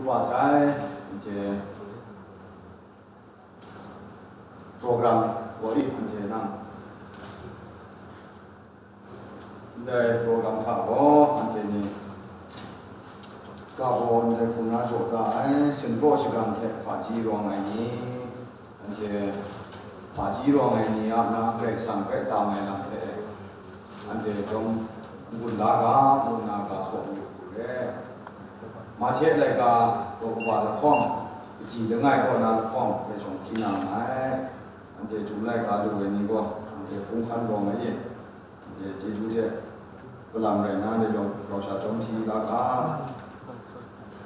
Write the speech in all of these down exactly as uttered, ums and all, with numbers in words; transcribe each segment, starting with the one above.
Wa sai, anhte program wa li anhte nang. Ndai program hta gaw anhte ni ga gaw ndai hpung na jaw da ai, sinpraw shagan hte hpaji rawng ai ni, anhte hpaji rawng ai ni a na Karai Kasang hpe tam ai lam hte, anhte chyawm n-gun la ga, ngu nna ga tsaw mayu hku re. Mahte laika daw kaba lahkawng, kaji langai kaw na lahkawng hpe shawng hti na nngai. Anhte Chyum laika lu ai ni gaw, anhte hpung hkan rawng ai e, anhte chyeju hte kalam rai nna, anhte yawng grau sha chyawm hti la ga.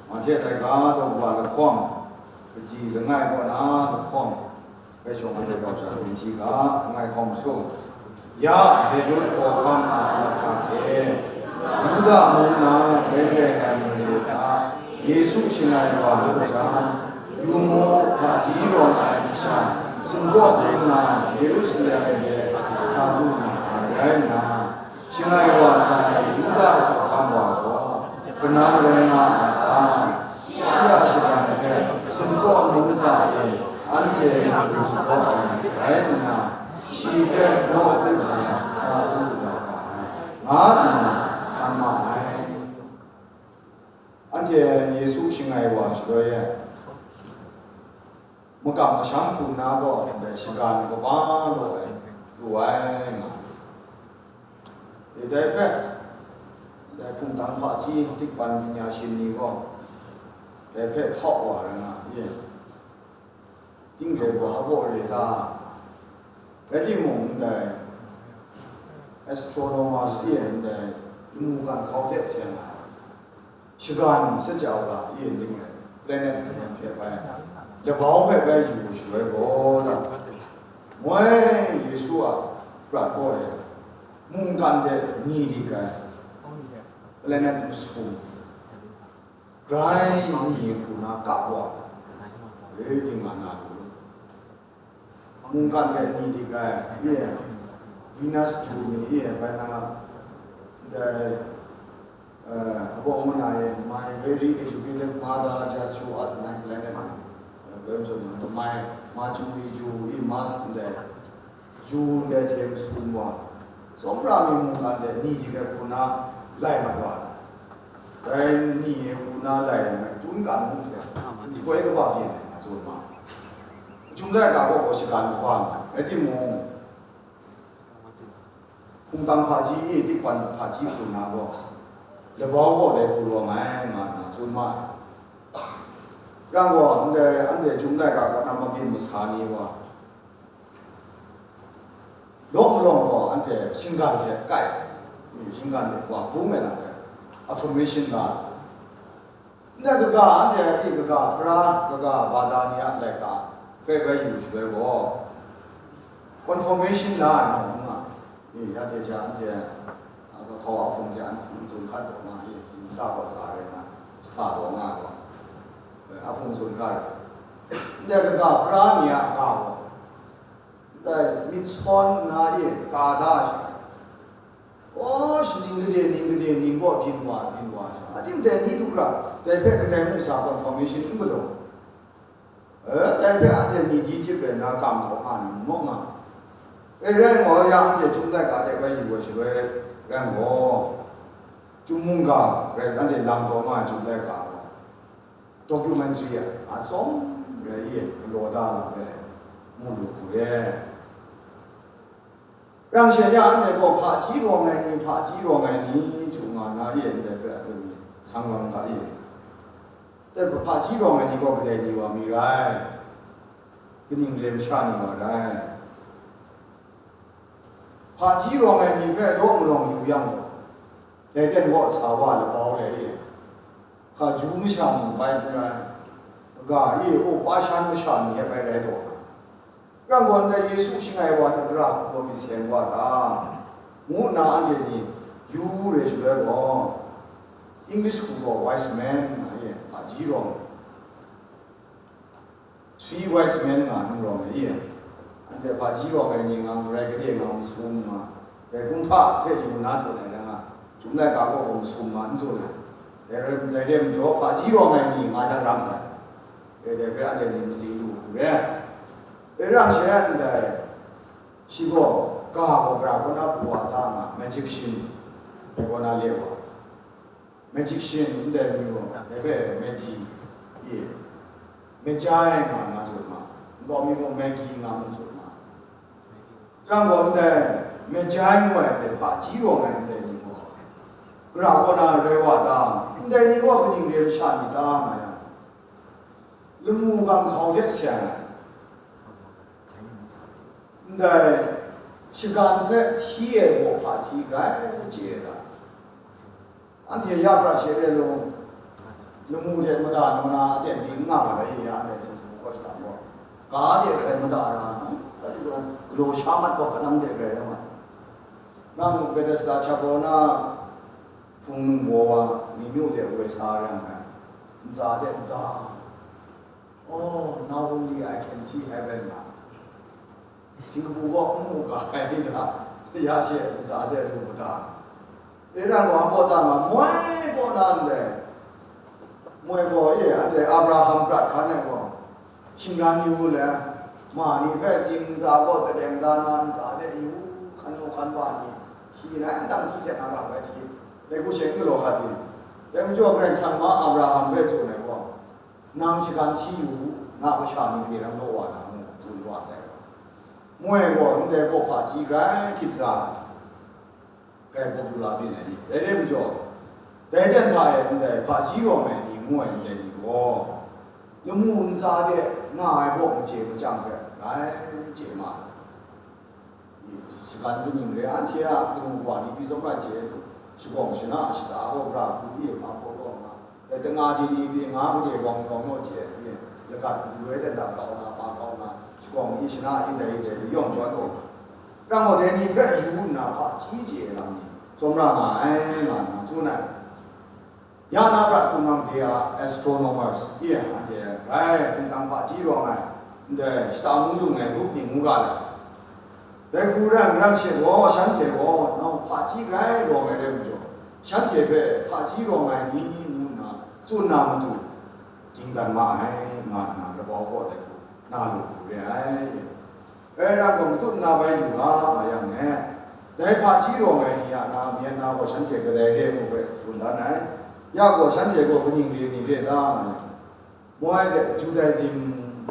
Mahte laika daw kaba lahkawng, kaji langai kaw na lahkawng, Bai shawng anhte grau sha hkrum hti ga, ngai hkawm sung. Ya Herod hkawhkam a lakhta e, Yuda mung na Betlehem mare hta Yesu shangai wa lu jang, yu mu, hpaji rawng ai masha, singkaw hpung na Yerusalem de sa du na ai rai nna, shangai wa sai Yuda hkawhkam wa gaw, kanan rai nga a ta? Shi a shagan hpe singkaw mung hta e anhte matu sa ai rai nna, shi hpe nawku nna sa du da ga ai, nga nna san ma ai. Anhte Yesu shangai wa shaloi e, makam masham hku na gaw ndai shagan kaba law ai pru ai nga. E, dai hpe, dai hpungtang hpaji tikpan banya shin ni gaw, dai hpe htawk wa ai nga, ye. Ting re gaw, a gaw re ta? Rai timung, ndai astronomers ye ndai mungkan hkau hte seng ai shagan saja u ga, yin ning rai, planet saman hte bai, labau hpe bai yu shaloi gaw, da, moi Yesu a prat gaw e, mungkan de ni dik ai, planet masum, grai ni hku na kap wa, e, ting nga na lu. Mungkan hte ni dik ai, ye, Venus ju ni, ye, bai na, ndai, eh, abawng mana e, "My very educated mother just show us nine planet." Eh, bai zawn na, "My, ma ju i ju i mas ndai, ju ndai hte masum wa, tsawmra mi mungkan hte ni dik ai hku na lai mat wa, dai ni e hku na lai ai, tun kan mung hte, nhtoi kaba byin ai, nga tsun ma." Chyum laika gaw gaw shagan kaba, rai timung, hpungtang hpaji, tikpan hpaji hku na gaw, labau gaw dai hku rawng ai, nga nna tsun ma ai. Yang gaw, ndai, anhte Chyum laika kaw na mabyin masa ni wa, law malawng gaw anhte shinggan hte kai, shinggan hte wa bung ai lam hpe, affirmation la, ndai kaga anhte a kaga hpara, kaga bada ni a laika hpe bai yu shaloi gaw, confirmation la ai nawng n nga, e, ya hte sha anhte a kahkau a hpung hte an hpung tsun hkat taw nga, e, hta gaw sa rai nga, sa taw nga gaw, e, a hpung tsun hkat ai. Ndai kaga hpara ni a ga gaw, ndai myit sawn nna e ka da sha, oh, shaning gade ning gade ning gaw byin wa, byin wa sha, ating dai ni du hkra, dai hpe kadai mung sa confirmation n galaw. E, dai hpe anhte myi gyi chyip rai nna kam hkawk nga ni, n maw nga? E, rai nme, ya anhte Chyum laika de bai yu ai shaloi rai nme, Chyum mungga rai anhte lam hkawk nga ai Chyum laika gaw, documentary a, a tsawm rai i, galaw da lam rai, mu lu hku re. Yang she ya anhte gaw hpaji rawng ai ni, hpaji rawng ai ni, chyu nga na ye, ndai hpe a hkrum ni, sang lam ga ye. Dai hpaji rawng ai ni gaw kadai ni wa mi rai? Kaning re masha ni wa rai? Hpaji rawng ai ni hpe law malawng yu yang gaw, dai ten gaw sa wa labau rai ye. Hka ju masha mung bai n rai, ga e, o, pa shan masha ni e bai rai taw na, rang gaw ndai Yesu shangai wa hta gara hku gaw myit seng wa ta? Ngu nna anhte ni yu re shaloi gaw, English hku gaw wise man nga e, hpaji rawng, three wise men nga nang rawng ai, anhte hpaji rawng ai ni nga, marai gade nga, masum nga, dai kumhpa hpe yu na htawn ai na nga, Chyum laika gaw gaw masum nga n tsun ai. Dai rai, dai re ai majaw, hpaji rawng ai ni nga jang ram sai. E, dai hpe anhte ni matsing lu hku re. E, rang she ndai, shi gaw, ga gaw gara kaw na pru wa da nga, magician, dai kaw na le wa. Magician ndai mi gaw, dai hpe magi, e, magi nga nga tsun ma, nkau mi gaw magi nga mu tsun ma. Yang gaw ndai, magi ngu ai ndai, hpaji rawng ai ndai ni gaw, gara kaw na rai wa ta, ndai ni gaw kaning re masha myit ta nga yang, lamu gang hkau hte seng ai, ndai shagan hpe hti ai gaw hpaji grai chye ai ta? Anhte ya pra hte re law, lamu hte mada nau na aten pyi n nga mat ai, ya anhte htingbu kaw shada gaw, ga de rai mada ra, galaw sha mat gaw kanang de rai rai ma. Nang Bethesda Chapel na hpung ningbaw wa, ni myu de woi sa rai nga ai, ntsa de mada, "Oh, now only I can see heaven," nga. Htingbu gaw n mu ga ai ni hta, ya she ntsa de lu mu ta? Dai rai gaw, hpa ta nga, moi kaw na ndai, moi gaw, e, anhte Abraham prat hkan ai gaw, shingran yu le, ma ni hpe tsing ntsa gaw kadeng da na ntsa de yu, hkan nu hkan wa ni, shi rai ndang hti hte na ra bai hti, dai hku she n galaw hkat ni? Dai majaw Karai Kasang ma Abraham hpe tsun ai gaw, "Nang shagan hti yu, na kasha ni gade ram law wa na mu," tsun wa ai. Moi gaw ndai gaw hpaji grai hkyit sa, grai popular byin ai ni, dai re majaw, dai ten hta e ndai hpaji rawng ai ni ngu ai ndai ni gaw, lamu ntsa de nga ai gaw machye machyang hpe grai chye ma ai. Shagan kaning re, anhte a kanu wa ni pyi tsawmra chye, shagawng shana shata gaw, bra hku pyi hpa hpaw taw nga, dai tanga di ni pyi nga gade wang wang naw chye, lagat kadu ai dan da kau na, hpa kau na, shagawng i shana i dai dai ni yawng jawn taw, rang gaw dai ni hpe yu nna hpaji chye ai lam ni tsawmra nga ai, nga nna tsun ai. Ya na prat hpung nang de a astronomers, e, anhte rai hpungtang hpaji rawng ai, ndai shata mung lung ai grup ni ngu ga ai. Dai hku rai nme, rang she gaw, shanhte gaw nang hpaji grai rawng ai rai majaw, shanhte hpe hpaji rawng ai ni ngu nna tsun na matu, ging dan ma ai, nga nna, labau kaw dai hku na lu hku re ai. Dai rai gaw, matut nna bai yu ga, nga yang e, dai hpaji rawng ai ni a na, myen na gaw shanhte kadai re ai mu hpe tsun dan ai. Ya gaw, shanhte gaw kaning re ni re ta, nga yang, moi de Judaism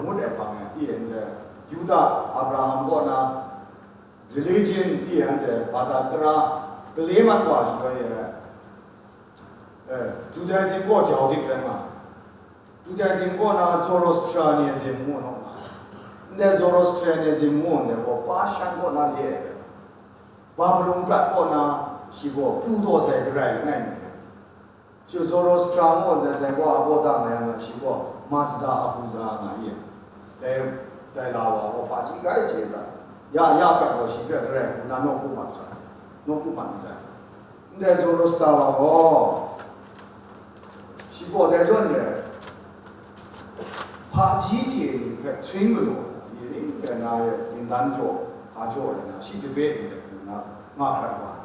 ngut ai hpang e, e, ndai Yuda, Abraham kaw na religion, e, ndai Bahtata tara, gale mat wa shaloi e, e, Judaism gaw jau dik rai nga, Judaism kaw na Zoroastrianism ngu na, ndai Zoroastrianism ngu ndai gaw Persian kaw na le ai, Babilon prat kaw na shi gaw pru taw sai garai langai mi ai. Shi Zoroastra ngu ndai, dai gaw a kaw da nga yang, shi gaw Mazda Ahuza nga i ai. Dai, dai la wa gaw hpaji grai chye ai ta? Ya, ya prat gaw shi hpe garai hku na nawku mat sa sai, nawku mat mat sai. Ndai Zoroaster wa gaw, shi gaw dai zawn re, hpaji chye ni hpe hpring galaw, yi ning hte na e, ningdan jaw, hpa jaw ai na, shi dape ni hte hku na nga hkrat wa ai.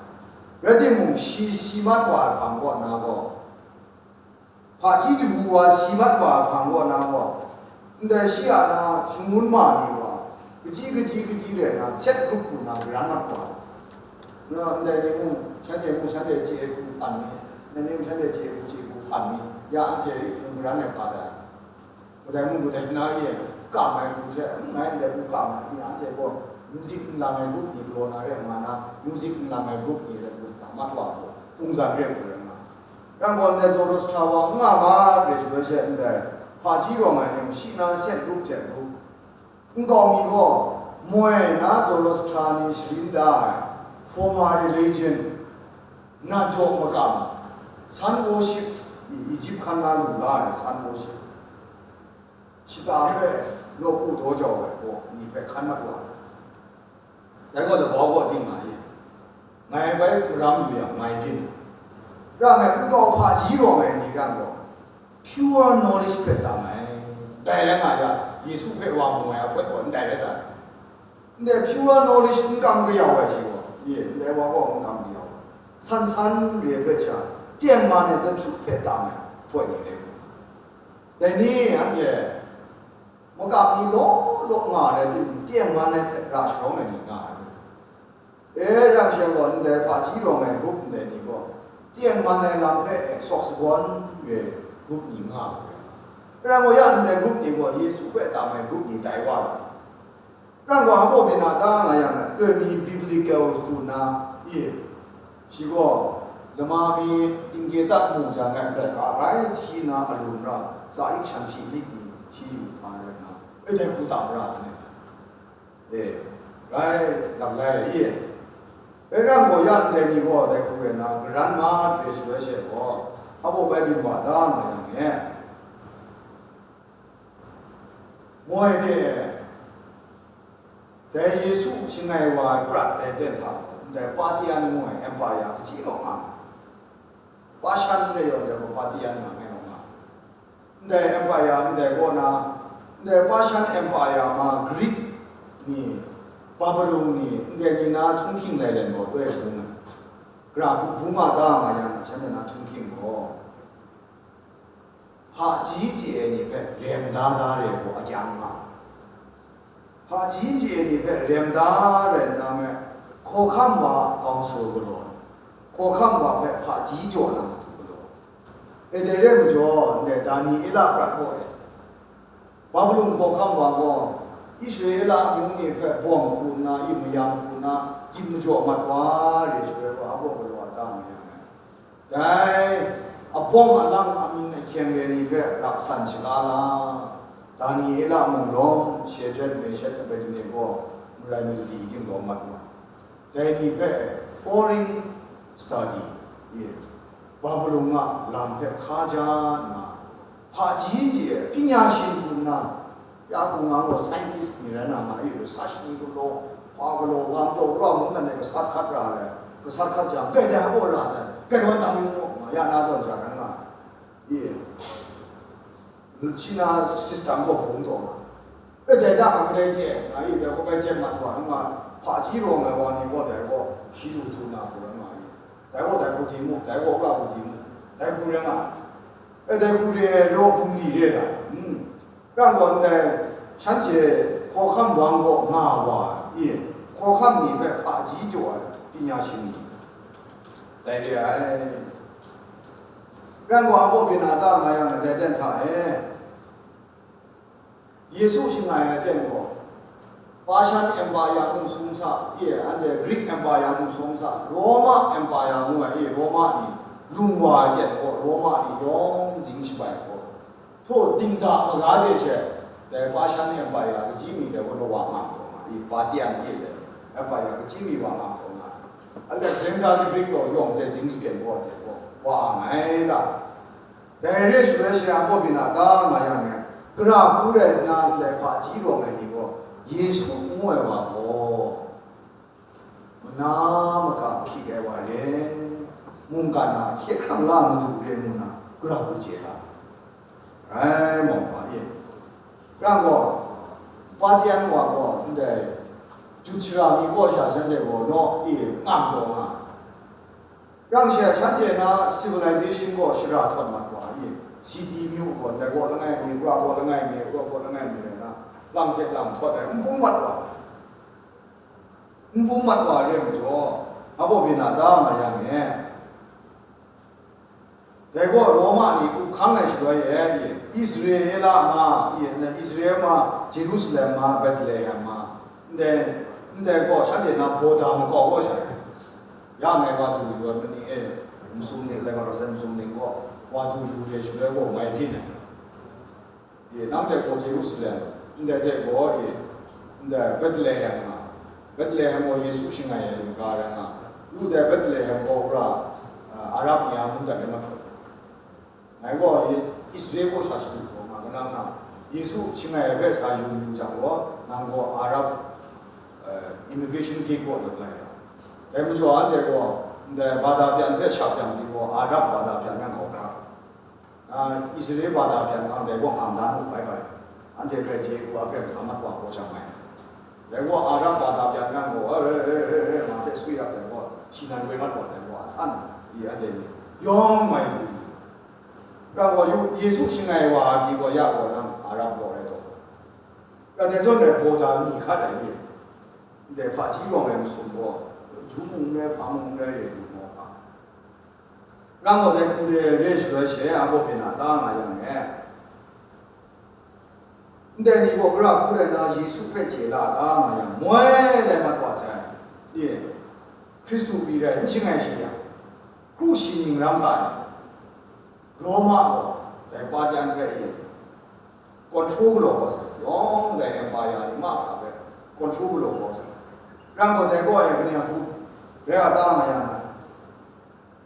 Rai timung, shi si mat wa ai hpang kaw na gaw, hpaji jabu wa si mat wa ai hpang kaw na gaw, ndai shi a na shangun ma ni wa, kaji kaji kaji rai na, set grup hku na garan mat wa ai. Na, ndai ni mung, shanhte mung, shanhte chye hku hpan mi, ndai ni mung, shanhte chye hku chye hku hpan mi, ya anhte ri hpung garan ai hpa dai. Kadai mung kadai na e kam ai hku hte, ngai ndai hku kam ai ni, anhte gaw music n lang ai grup ni galaw na re nga na, music n lang ai grup ni rai hku sa mat wa hku, hpung zan re hku rai nga. Yang gaw, ndai Zoroaster wa n nga ma re shaloi she ndai, hpaji rawng ai ni mung, shi na set grup hte grup, nkau mi gaw, moi na Zoroaster ni sharin da ai former religion, na jaw makam, sun worship, Egypt hkan na lu la ai sun worship, shata hpe nawku daw jau ai gaw, ni hpe hkan mat wa ai. Dai gaw labau gaw ting nga i, ngai bai maram lu yang, ngai byin, ra ngai nkau hpaji rawng ai ni ran gaw, pure knowledge hpe tam ai. Dai rai nga ya, Yesu hpe wa mu ai ahkoi gaw ndai rai sa ai. Ndai pure knowledge n kam kayau ai shi gaw, ye, ndai wa gaw n kam kayau ai. San san re hpe sha, Tengman ai dahtu hpe tam ai hpoi ni rai. Dai ni anhte makam ni law law nga ai rai timung, tengman ai hpe ra sharawng ai ni nga ai. E, rang she gaw, ndai hpaji rawng ai grup ndai ni gaw, tengman ai lam hpe sawk sagawn re grup ni nga ai. Rang gaw ya ndai grup ni gaw Yesu hpe tam ai grup ni tai wa ai. Rang gaw, hpa bina ta nga yang, loi mi biblical hku na, i, shi gaw, lama mi tingge tak mu jang ai, ndai ka rai hti na alun ra, tsa ik shan hpyi lik ni hti yu hpa rai nna, e, dai hku tam ra ai. E, rai lap lai ai, i. E, rang gaw ya ndai ni gaw, dai hku rai nna, garan ma re shaloi she gaw, hpa bai byin wa ta nga yang e. Moi de, dai Yesu shangai wa ai prat dai ten hta, ndai Parthian ngu ai empire kaji rawng nga, Persian re yaw ndai gaw Parthian nga ngai rawng nga, ndai empire ndai kaw na, ndai Persian empire ma Greek ni, Babylon ni, ndai ni na htunghking lai len gaw toi ai hpung ai, gara bu bu ma ta nga yang, shanhte na htunghking gaw, hpaji chye ai ni hpe rem da da re ai gaw akyang nga, hpaji chye ai ni hpe rem da rai nna me, hkawhkam wa a council galaw, hkawhkam wa hpe hpaji jaw na matu galaw. E, dai re ai majaw, ndai Daniela prat gaw e, Babulon hkawhkam wa gaw Israela amyu ni hpe bawng hku nna, i mayam hku nna, yin majaw mat wa re shaloi gaw, hpa galaw wa ta nga yang ai. Dai abawng alang amying ahkyeng re ni hpe daksan shala la, Daniela mung lawm, Shadrak, Meshak, Abednego, marai mali ting lawm mat wa, dai ni hpe foreign study, ye, Babulon a lam hpe hkaja nna, hpaji chye ai, pyi shin hku nna, ya hku nga gaw scientist ni rai na ma i, research ni galaw, hpa galaw, lam jaw ra mung nan e gasat hkat ra ai, gasat hkat jang, grai dai hpa ra ai, grai wan dang yu mu, nga ya na zawn sha rai nga, i, shi na system gaw hpung taw nga, e, dai da nga grai chye ai, nga i, dai gaw grai chye mat wa, nga hpaji rawng ai wa ni gaw dai gaw shi lu htu na hku rai nga i, dai gaw dai hku di mu, dai gaw ra hku di mu, dai hku rai nga, e, dai hku re ai raw bungli re ai, hmm. Rang gaw ndai, shanhte hkawhkam wang gaw nga wa i, hkawhkam ni hpe hpaji jaw ai pyi shin ni, dai re ai. Rang gaw, a kaw byin a ta nga yang, dai ten hta e, Yesu shangai ai ten gaw, Persian Empire mung sum sa, i, anhte Greek Empire mung sum sa, Roma Empire ngu ai, i, Roma ni, lung wa ai ten gaw, Roma ni yawng zing shabai ai gaw, htaw dingda maga de she, dai Persian Empire kachyi mi dai gaw lawa nga taw nga, i, Parthian ye dai Empire kachyi mi wa nga taw nga, Alexander the Great gaw yawng hte zing shapyen gaw dai gaw wa nga ai ta? Dai re shaloi she a kaw byin a ta nga yang e, gara hku rai nna ndai hpaji rawng ai ni gaw, Yesu ngu ai wa gaw, mana maka hkying ai wa re, mungkan a hkye hkrang la madu re ngu na, gara hku chye la ai, mawng hpa e. Rang gaw, Parthian wa gaw ndai Jut shara mi kaw sha shanhte gaw naw e ngam taw nga. Rang she shanhte na civilization gaw shara htawt mat wa i, city myu gaw, ndai gaw langai mi, wa gaw langai mi, wa gaw langai mi rai na, lang hte lang htawt ai, n bung mat wa, n bung mat wa re ai majaw, a baw byin a ta nga yang e, dai gaw Roma ni up hkang ai shaloi e, i, Israela ma, i, na Israel ma, Jerusalem ma, Bethlehem ma, ndai, ndai gaw shanhte na border makau kaw sha, ya ngai wa du yu ai ma ni e, masum ning, laika rau sai masum ning gaw, wa du yu re shaloi gaw mai byin ai. I, nang de gaw Jerusalem, ndai de gaw, i, ndai Bethlehem nga, Bethlehem gaw Yesu shangai ai maga rai nga, yu dai Bethlehem gaw ra, a, Arab ni a mungdan rai mat saw. Ngai gaw, i, Israel kaw sha shadu gaw nga, kanang na, Yesu shangai ai hpe sa yu yu jang gaw, nang gaw Arab, eh, immigration gate kaw na lai ra. Dai majaw anhte gaw, ndai bada pyan hpe shap yang pyi gaw, Arab bada pyan yang hkau hkra. Na Israel bada pyan hkang dai gaw ngam dan u bai bai, anhte grai chye u a, grai sa mat wa gaw sha mai. Dai gaw Arab bada pyan hkang gaw, e, e, e, e, e, ma hte swi rap dai gaw, shi nan goi mat wa dai gaw, a san, i, anhte ni, yawng mai lu yu. Rau gaw, Yesu shangai wa ai pyi gaw, ya gaw nang Arab gaw rai taw. Rau dai zawn rai, baw da ni hkat ai ni, ndai hpaji rawng ai masum gaw, Ju mung n rai, hpa mung n rai, rai lu na hpa. Rau gaw, dai hku de re shaloi she, a baw byin a ta nga yang e, ndai ni gaw gara hku rai na Yesu hpe chye la da nga yang, moi lai mat wa sai. Ye, Hkristu pyi rai n shangai shi yang, kru shi ning ram hta e, Roma gaw dai pa jan hpe e, control galaw kau sai, yawng dai empire ni ma hta hpe control galaw kau sai. Rau gaw, dai gaw e, kani a hku rai a ta nga yang,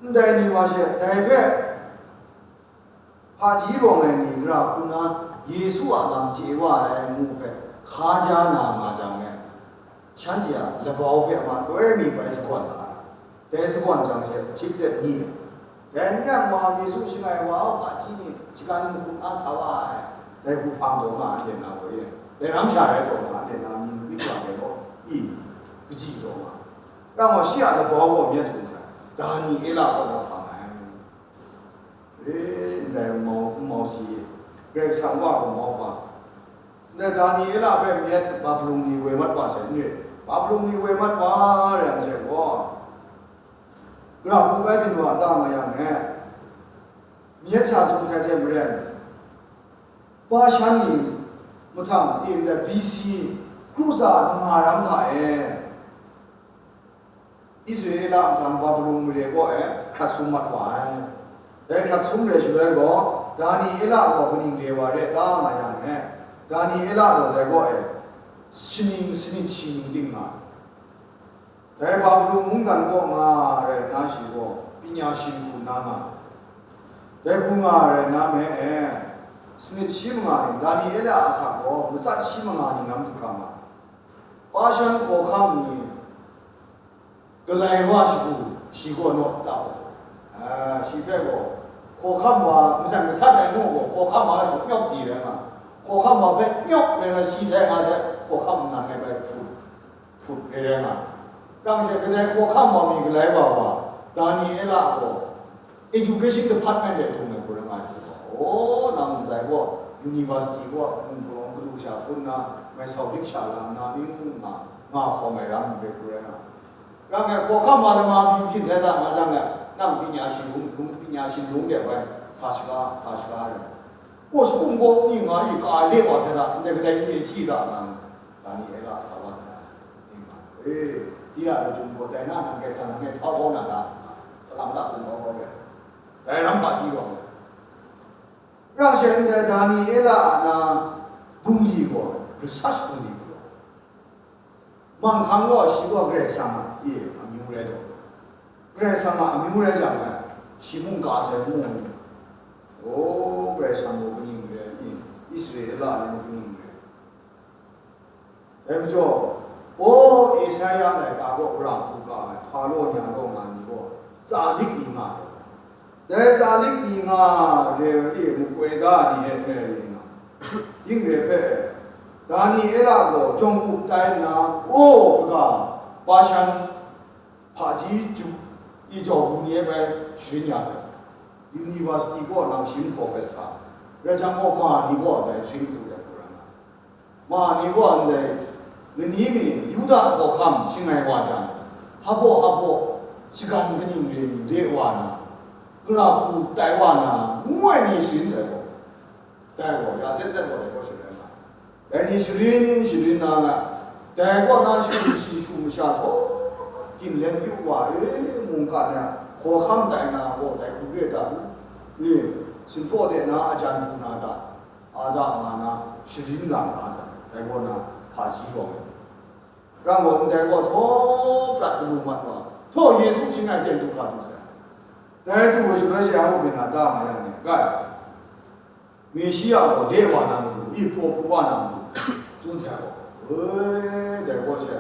ndai ni wa she dai hpe hpaji rawng ai ni gara hku na Yesu a lam chye wa ai ngu hpe hka ja na nga jang e, shanhte a labau hpe ma loi mi bai sagawn la ai. Dai sagawn jang she, hpyit zet ni ai. Dai n yang ma, Yesu shangai wa ai hpaji ni shagan mahkrum na sa wa ai. Dai hku hpang taw nga ai hte na gaw e, dai ram sha rai taw nga ai hte na, myin gwi jang ai gaw, i, kaji taw nga ai. Rau gaw, shi a labau gaw myit hkrum sai, Daniela kaw na hpang ai. E, ndai n mau, n mau shi, Karai Kasang wa gaw mau hpa. Ndai Daniela hpe myit Babilon ni woi mat wa sai n rit. Babilon ni woi mat wa rai yang she gaw, gara hku bai byin wa ta nga yang e, myit sha tsun sai hte maren, Pashan ni mahtang, e, ndai B C kru tsa manga ram hta e, Israela mahtang Babilon mare kaw e hkrat sum mat wa ai. Dai hkrat sum re shaloi gaw, Daniela gaw kaning re wa re ta nga yang e, Daniela gaw dai kaw e shaning sanit shi ning ting nga ai. Dai Babilon mungdan kaw nga rai nna, shi gaw pyi-, shi hku na nga ai. Dai hku nga rai nna me e, sanit shi manga ning, Daniela a asak gaw matsat shi manga ning lam du hkra nga ai. Pashan hkawhkam ni galai wa shagu shi gaw naw tsap ai. A, shi hpe gaw, hkawhkam wa, majan gasat ai ngu gaw, hkawhkam wa shagu nyawk di rai nga ai. Hkawhkam wa hpe nyawk rai na, shi sai nga hte hkawhkam nnan ai bai hput, hput rai rai nga ai. Rang she, kadai hkawhkam wa mi galai wa wa, Daniela gaw, Education Department de htung ai hku rai nga ai hte gaw, o, nang ndai gaw, University gaw, npawng galu sha hpun nna, mai sau dik sha lam nna, ning nga, nga hkawm ai ram ndai hku rai nga ai. Rang e, hkawhkam wa lama byin byin sai da, nga jang e, nang pyi-, pyinya shinglung, pyinya shinglung de bai, sa shaga, sa shaga ai. Gaw, shakum gaw, ning nga i, ka ai le wa sai da, ndai kadai n chye hti da, nang, Daniela sa wa sai, ning nga, e, di a lachyum gaw, dai na nang Karai Kasang nang e htau kau na ta, salang ta tsun kau kau re. Dai ram hpaji gaw, rang she ndai Daniela a na bungli gaw, research bungli gaw, manghkang gaw shi gaw Karai Kasang a, e, amyu rai taw, Karai Kasang a amyu rai jang e, shi mungga sai mu, o, Karai Kasang gaw kaning re ai ni, Israela ni mung kaning re ai. Dai majaw, o, Esaia laika gaw gara hku ga ai, hpa law nya law nga ni gaw, tsa lik ni nga ai. Dai tsa lik ni nga re ai e, makoi da ni e n rai ring nga. Yin re hpe, Daniela gaw jawng up tai nna, o, kaga, Bashan hpaji ju, i jau bu ni e bai sharin ya sai. University gaw nang shing professor, rai jang gaw, ma ni gaw dai shing du ai hku rai nga ai. Ma ni gaw ndai lani mi Yuda hkawhkam shangai wa jang, hpabaw hpabaw shagan kaning re ni re wa na, gara hku tai wa na, ngu ai ni sharin sai gaw, dai gaw ya sat sat gaw dai gaw sharin nga ai. Dai ni sharin sharin na nga, dai kaw na shu shi shu masha htaw, ginlen yu wa e, mungkan e hkawhkam tai na gaw dai hku re ta lu, e, sinpraw de na ajan hku na ta, a da nga na sharin nga nga sai, dai kaw na hpaji gaw, rang gaw ndai gaw htaw prat galu mat wa, htaw Yesu shangai ten du hkra du sai. Dai du ai shaloi she a mung byin na da nga yang ni, kai, Meshia gaw le wa na matu, i paw pru wa na matu, tsun sai gaw, e, dai gaw she,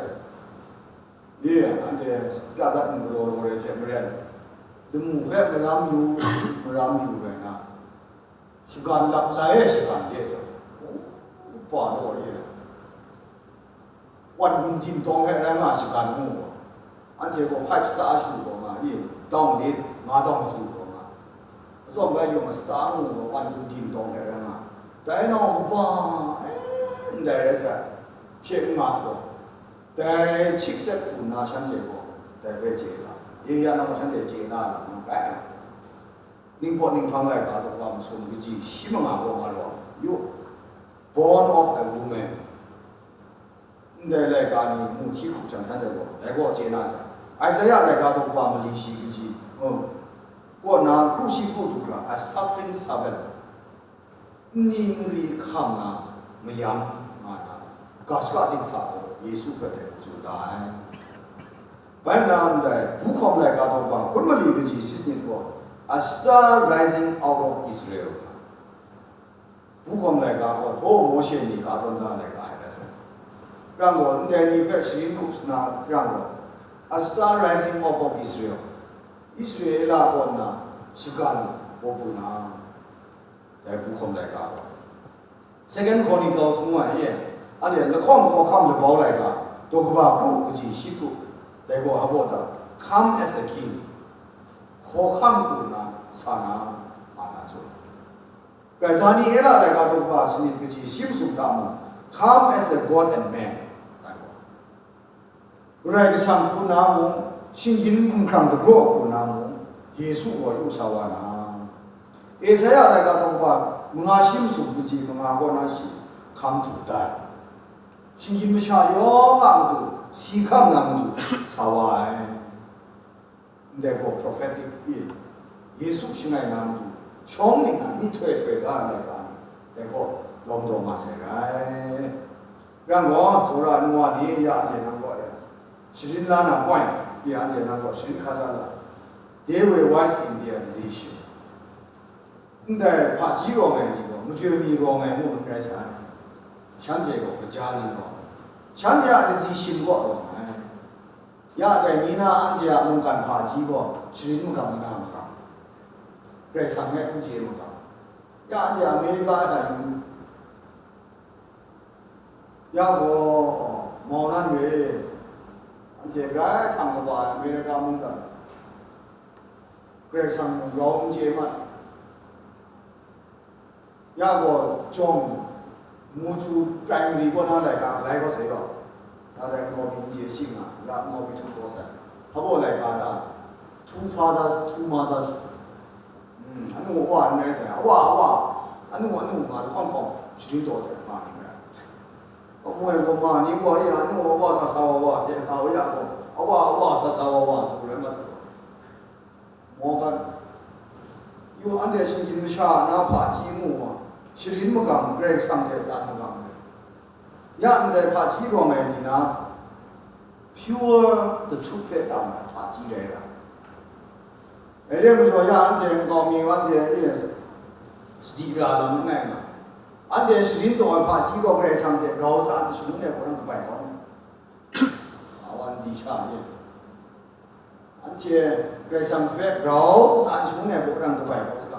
e, anhte pya zat n galaw law re hte maren, lamu hpe maram yu, maram yu rai na, shagan lap lai ai shagan de sa, upa law e, wan hkum dintawng hpe rai nga shagan mu gaw, anhte gaw five star shadu gaw nga, i, dawng lit, nga dawng shadu gaw nga, Tsawm bai yung a sata ngu gaw wan hku ding tawng hte rai nga, dai nau kaba, eh, ndai rai sa, hpye n nga saw, dai chyeep sat hku nna shanhte gaw dai hpe chye la, ye ya nang gaw shanhte chye na lam nang rai. Ningpawt ninghpang laika daw wa masum kaji shi manga gaw nga rawng yu, born of a woman. Ndai laika ni mu hti hkrup jang htan dai gaw, dai gaw chye na sai. Isaiah laika daw wa mali shi kaji, um, kaw na kru shi kru du hkra, a suffering servant. Nni nri hkam na, mayam nga na, ga shaka dingsa gaw Yesu hpe dai tsun da ai. Bai nna ndai, Buhkawm laika daw wa hkun mali kaji shi sanit gaw, a star rising out of Israel. Buhkawm laika gaw, htaw Mawshe ni ka tawn da laika ai rai sai. Rang gaw, ndai ni hpe sharin hkup sa na rang gaw, a star rising out of Israel, Israela kaw nna shagan hpaw pru na, dai Buhkawm laika gaw. Second Chronicles ngu ai e, anhte lahkawng hkawhkam labau laika, daw kaba kru kaji shi kru, dai gaw hpa ta, come as a king, hkawhkam hku nna sa na, nga na tsun. Dai Daniela laika daw kaba sanit kaji shi masum hta mung, come as a God and man, dai gaw. Karai Kasang hku na mung, shinggyim hkumhkrang dagraw hku na mung, Yesu gaw yu sa wa na. Esaia laika daw kaba manga shi masum kaji manga kaw na shi hkam htu dat. Shinggyim masha yawng a matu, si hkam na matu sa wa ai. Ndai gaw prophetic i, Yesu shangai na matu, shawng ning na myihtoi htoi da ai laika ni, dai gaw lawm taw nga sai rai. Yang gaw, tsawra ai nu wa ni ya anhte nang kaw e sharin la na koi, ya anhte nang kaw sharin hka ja la, they were wise in their decision. Ndai hpaji rawng ai ni gaw, majoi mi rawng ai ngu n rai sa ai. Shanhte gaw kaja ni rawng ai. Shanhte a decision kaw rawng ai. Ya dai ni na anhte a mungkan hpaji gaw sharin magam n na magam, Karai Kasang me n chye magam. Ya anhte Amerika e yu, ya gaw, mau nan we, anhte grai htang kaba ai Amerika mungdan, Karai Kasang mung grau n chye mat. Ya gaw jawng, Muju Primary kaw na laika galai kaw sai gaw, ya dai nkau mi n chye shing nga, ya nkau mi htum taw sai. Hpa baw laika ta, two fathers, two mothers. Hmm, anu awa n rai sai, awa, awa, anu, anu nga lahkawng hkawng sharin taw sai, ma ni rai. Amu ai gaw ma ni gaw, ya anu awa sa sa wa wa, ya nga wa ya gaw, awa, awa sa sa wa wa, rai mat sai gaw. Morgan, yu anhte shinggyim masha na hpaji mu wa, sharin magam, Karai Kasang hte tsan magam, ya ndai hpaji rawng ai ni na, pure the truth hpe tam ai hpaji rai ra. Dai re ai majaw, ya anhte nkau mi anhte e sadi ra lam langai nga, anhte sharin taw ai hpaji gaw Karai Kasang hte grau tsan shangun ai hpawt kabai kau, awan di sha e. Anhte Karai Kasang hpe grau tsan shangun ai hpawt kabai hpawt saga.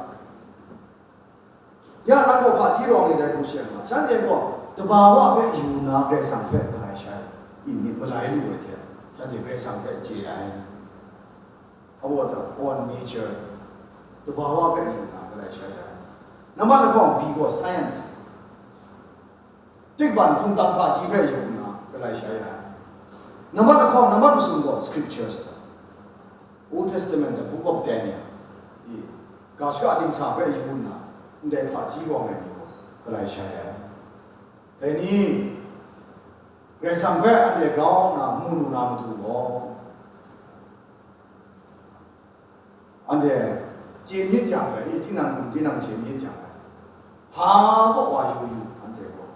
Ya nang gaw hpaji rawng ni dai hku sha nga, shanhte gaw dabawa hpe yu nna Karai Kasang hpe galai sha ai, myit malai lu ai hte, shanhte Karai Kasang hpe chye ai. Awa ta, on nature, dabawa hpe yu nna galai sha ai. Nambat lahkawng, B gaw science. Tikban hpungtang hpaji hpe yu nna galai sha ya ai. Nambat lahkawng, nambat masum gaw Scriptures, Old Testament, the Book of Daniel, i, ga shaka dingsa hpe yu nna, ndai hpaji rawng ai ni gaw galai sha ya ai. Dai ni, Karai Kasang hpe anhte grau nna mu lu na matu gaw, anhte chye myit yang gaw, i, tinang hkum tinang chye myit yang gaw, hpa kaw wa yu yu, anhte gaw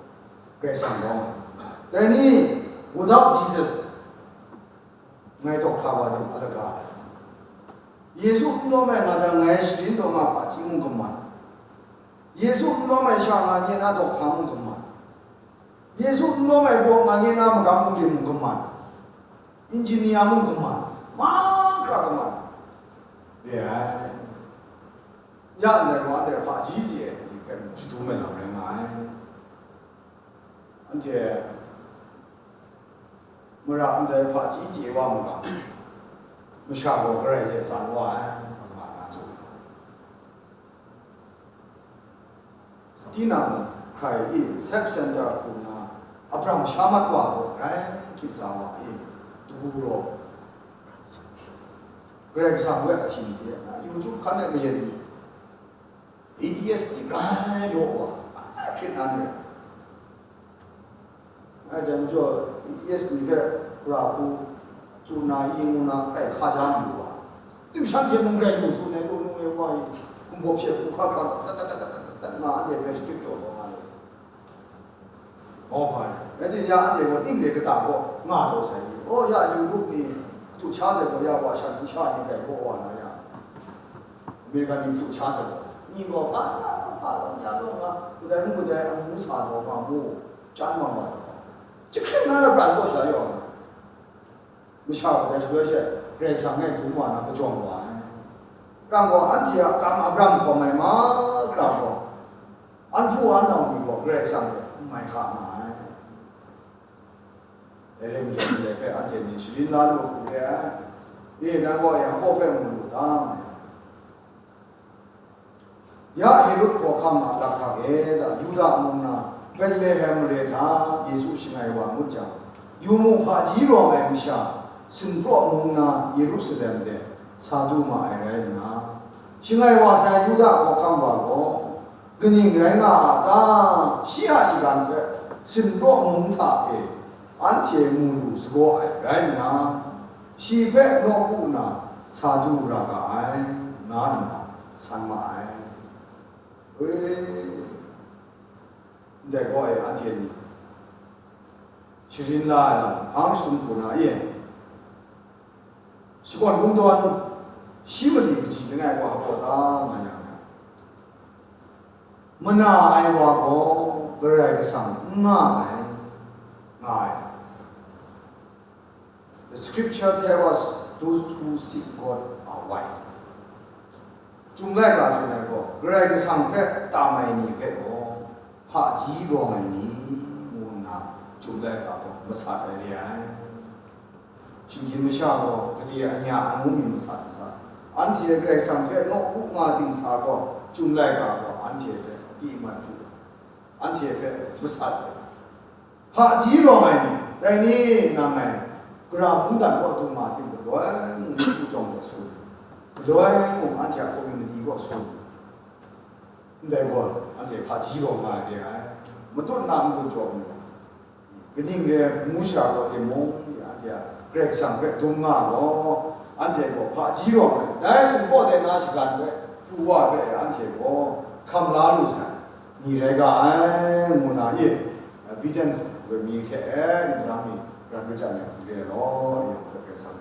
Karai Kasang rawng ai. Dai ni, without Jesus, ngai dawk hta wa jang, a laga ai. Yesu n lawm ai nga jang, ngai sharin taw nga hpaji mung kaman. Yesu n lawm ai sha nga nye na dawk hta mung kaman. Yesu n lawm ai baw nga nye na magam bungli mung kaman. Engineer mung kaman, mahkra kaman re ai. Ya ndai wa ndai hpaji chye ai ni hpe mung shadum ai lam rai nga ai. Anhte mara ndai hpaji chye wa mu ga, masha gaw Karai hte tsan wa ai, nga na tsun. Tinang hkrai i, Sep Center hku nna, Abraham sha mat wa gaw rai hkit za wa i, dagu raw, Karai Kasang hpe ahting hte, YouTube hkan e kayen mi, A T S ni grai yaw wa, grai hkrit nan re. Ngai dai majaw, A T S ni hpe hkra hku tsun na, i ngu na, grai hka ja mayu wa. Tim shan hte mung grai lu tsun ai, lu nu e wa i, hkumbawk hpye hku hkra hkra, dat dat dat dat dat dat nga, anhte hpe shakip jaw taw nga le. Mawhpa ni, rai timung, ya anhte gaw ning re kata gaw nga taw sai i, aw, ya yu rup ni, tu sha sai gaw, ya wa shan masha ni grai gaw wa na ya, American ni tu sha sai gaw, ni gaw, pa, pa, pa, pa, ya gaw nga, kadai n kadai amu sa gaw, nga mu, chan mang wa sa gaw, chyahkring na lapran gaw sha yaw nga. Masha kadai shaloi she, Karai Kasang e dum wa na kajawng wa ai. Kang gaw, anhte a kam Abraham hkawm ai mahkra gaw, an hpu an nau ni gaw Karai Kasang hpe n mai hka nga ai. Dai rai majaw, ndai hpe anhte ni sharin la lu hku re ai. E, nang gaw Yakob hpe mu lu ta, ngai. Ya Herod hkawhkam a lakhta e, Yuda mung na Betlehem mare hta Yesu shangai wa ngut jang, yu mu, hpaji rawng ai masha, sinpraw mung na Yerusalem de sa du ma ai rai nna, shangai wa sai Yuda hkawhkam wa gaw, kaning rai nga a ta? Shi a shagan hpe sinpraw mung hta e anhte mu lu sagaw ai rai nna, shi hpe nawku na sa du ra ga ai, nga nna san ma ai. Wi, ndai gaw e, anhte ni sharin la ai lam hpang shatum hku na e, shakawn kungdawn shi mali kaji langai wa gaw ta nga yang, mana ai wa gaw Karai Kasang n nga ai, nga ai. The scripture tell us those who seek God are wise. Chyum laika tsun ai gaw, Karai Kasang hpe tam ai ni hpe gaw, hpaji rawng ai ni, ngu nna Chyum laika gaw masat ai re ai. Shinggyim masha gaw, gade anya ai ngu mi masat masat. Anhte Karai Kasang hpe nawku nga dingsa gaw, Chyum laika gaw anhte hpe apyiman hku, anhte hpe masat ai. Hpaji rawng ai ni, dai ni nang ngai, gara mungdan kaw dung nga tim, galoi mung hku jawng gaw sun, galoi mung anhte a community kaw sun, ndai gaw anhte hpaji rawng nga ai re ai, matut na n-gun jaw mu ai, kaning re ngu sha gaw timung, anhte a Karai Kasang hpe dum nga gaw, anhte gaw hpaji rawng ai, dai sumkaw de na shagan hpe pru wa hpe anhte gaw hkam la lu sai ni rai ga ai, ngu na e, evidence loi mi hte e, n-, mi ram kachyan ai hku re ai law, yawng hpe Karai Kasang